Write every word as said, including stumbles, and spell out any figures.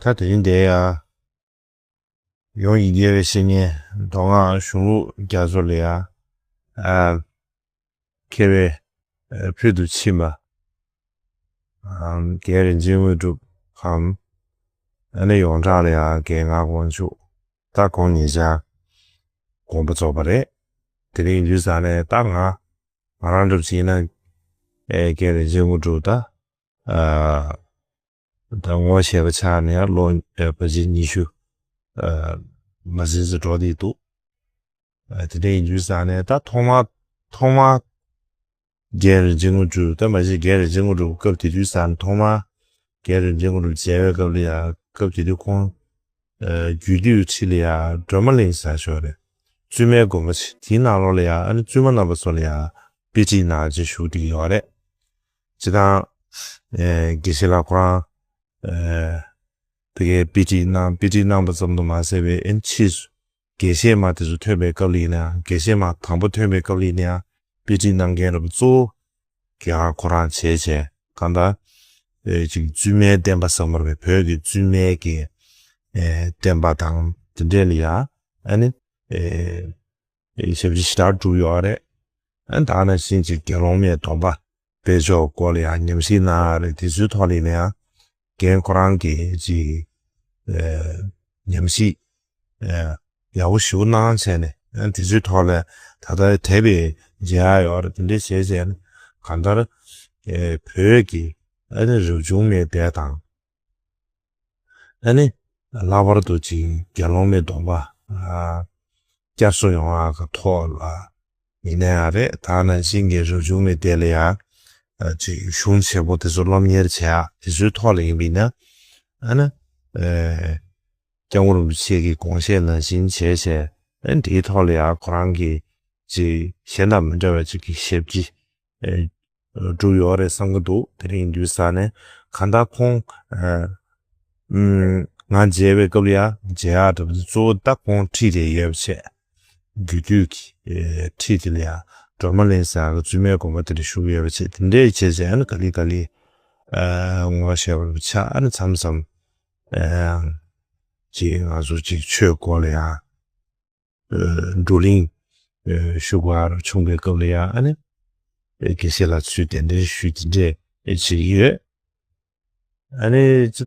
ད་དེ་རིང་འདིར་ཡང་ཡོངས་ཀྱི་དགེ་བའི་བཤེས་གཉེན་མདོ་སྔགས་གཞུང་ལུགས་རྒྱ་མཚོ་ལ་ཡང་ཨ་མཁས་པའི་ཨ་ཕུལ་དུ་ཕྱིན་པ། ཨམ་རྒན་རིན་ཆེན་དངོས་གྲུབ་གམ། ཨ་ནི་ཡོངས་གྲགས་ལ་ཡང་རྒན་ངག་དབང་ཕྱུག་ད་ཁོང་ཉེ་ཆར་དགོངས་པ་རྫོགས་པ་རེད། དེ་རིང་ཡིན་དུས་ཙང་ནས་ད་ང་ང་རང་འདྲ་པོ་ཅིག་ཡིན་ན་ཨེ་རྒན་རིན་ཆེན་དངོས་གྲུབ་ད་ཨ་ད་ངོ་ཤེས་པ་ཆགས་ནས་ལོ་ཨེ་ཕལ་ཆེར་ཉི་ཤུ་ཨ་མ་ཟིན་ཙམ་འགྲོ་བསྡད་འདུག་ཨ་དེ་འདྲ་ཡིན་དུས་ཙང་ནས་ད་ཐོག་མ་ཐོག་མ་རྒན་རིན་ཆེན་དངོས་གྲུབ་ད་མ་གཞི་རྒན་རིན་ཆེན་དངོས་གྲུབ་སྐབས་དེ་དུས་ཙང་ཐོག་མ་རྒན་རིན་ཆེན་དངོས་གྲུབ་མཇལ་བའི་སྐབས་ལ་ཡང་སྐབས་དེ་དུས་ཁོང་ཨ་རྒྱུད་སྟོད་ཁྲིད་ལ་ཡང་སྒྲོལ་མ་གླིང་ཟེར་ཞོར་རེད། བཙུན་མའི་དགོན་པ་ཆེ་དེའི་ནང་ལོགས་ལ་ཡང་ཨ་ནི་བཙུན་མ་རྣམ་པ་ཚོ་ལ་ཡང་དཔེ་ཁྲིད་གནང་བྱས་བཞུགས་བསྡད་ཡོད་རེད། སྤྱིར་བཏང་ཨེ་དགེ་བཤེས་ལགས་ཁོ་རང་ཨེ་དེ་གའི་དཔེ་ཁྲིད་གནང་དཔེ་ཁྲིད་གནང་པ་ཙམ་དུ་མ་ཟད་པའི་ཨེ་ཕྱིས་སུ་དགེ་བཤེས་མ་དེ་ཚོ་ཐོན་པའི་སྐབས་ལ་ཡིན་ན་ཡང་དགེ་བཤེས་མ་དང་པོ་ཐོན་པའི་སྐབས་ལ་ཡིན་ན་ཡང་དཔེ་ཁྲིད་གནང་མཁན་རེད་པ། གཙོ་བོ་རྒན་ཁོ་རང་བྱས་བྱས་གང་ལྟར་ཨེ་ཅིག་བཙུན་མའི་བསྟན་པ་ཟེར་མ་རེད་པས། བོད་ཀྱི་བཙུན་མའི་གི་ཨེ་བསྟན་པ་དང་དེ་འདྲས་ལ་ཡང་ཨ་ནི་ཨེ་ཞབས་ཕྱི་ཞེ་དྲག་བསྒྲུབས་ཡོད་རེད། ཨ་ནི་ད་ནང་བཞིན་ཅིག་དགེ་སློང་མའི་སྡོམ་པ་སྤེལ་ཕྱོགས་སྐོར་ལ་ཡང་ཉམས་ཞིབ་གནང་ཡ་རེད། དེ་ཚོའི་ཐོག་ལ་ཡིན་ན་ཡང་རྒན་ཁོ་རང་གིས་ཅིག་ཨེ་ཉམས་ཞིབ་ཨེ་ཡག་པོ་ཞེ་པོ་གནང་བྱས་ནས་ཨ་ནི་དེ་ཚོའི་ཐོག་ལ་ད་ལྟ་དེབ་མཇལ་ཡ་ཡོད་རེད། དེ་འདྲས་བྱས་བྱས་ནས་གང་ལྟར་ཨེ་བོད་ཀྱི་ཨ་ནི་རབ་བྱུང་མའི་སྡེ་དང་། ཨ་ནི། ལྷག་པར་དུ་ཅིག་དགེ་སློང་མའི་སྡོམ་པ། ཨ། བསྐྱར་གསོ་ཡོང་ཡག་གི་ཐོག་ལ་ཡིན་ན་ཡང་རེད། ད་ནང་བཞིན་གྱི་རབ་བྱུང་མའི་སྡེ་ལ་ཡང་། ཨ། ཅིག་གཞུང་ཆེན་པོ་དེ་ཚོ་སློབ་གཉེར་བྱེད་ཡག་དེ་ཚོའི་ཐོག་ལ་ཡིན་པ་ཡིན་ན། ཨ་ནི། ཨེ། སྐྱབས་མགོན་རིན་པོ་ཆེ་གི་དགོངས་བཞེད་ནང་བཞིན་བྱས་བྱས། ཨ་ནི་དེའི་ཐོག་ལ་ཡང་ཁོ་རང་གི་ཅིག་གཞན་དང་མི་འདྲ་བའི་ཅིག་གི་ཞབས་ཕྱི། ཨེ། བསྒྲུབས་ཡོད་རེད་བསམ་གྱི་འདུག་དེ་རིང་དུས་ས་ནས་གང་ལྟར་ཁོང་། ཨ། ཨུམ། ང་མཇལ་བའི་སྐབས་ལ་ཡང་མཇལ་ཡག་འདྲ་པོ་གཙོ་བོ་ད་ཁོང་ཁྲིད་དེ་ཡོད་པ་བྱས། རྒྱུད་སྟོད་ཀྱི་ཨེ་ཁྲིད་དེ་ལ་ཡང་སྒྲོལ་མ་གླིང་ཟེར་ཡག་གི་བཙུན་མའི་དགོན་པ་དེ་ལ་བཞུགས་ཡོད་པ་བྱས། དེ་འདྲས་བྱས་བྱས་ཨ་ནི་ག་ལེ་ག་ལེ་ཨ་ངོ་ཤེས་པ་ཆགས། ཨ་ནི་མཚམས་མཚམས་ཨ་ཅིག་ང་ཚོ་ཅིག་ཆོས་སྐོར་ལ་ཡང་། བགྲོ་གླེང་ཞུ་དགོས་ཡག་བྱུང་བའི་སྐབས་ལ་ཡང་ཨ་ནི་དགེ་བཤེས་ལགས་ཚུར་གདན་འདྲེན་ཞུས་དེ་འདྲས་བྱས་ཡོད། ཨ་ནི་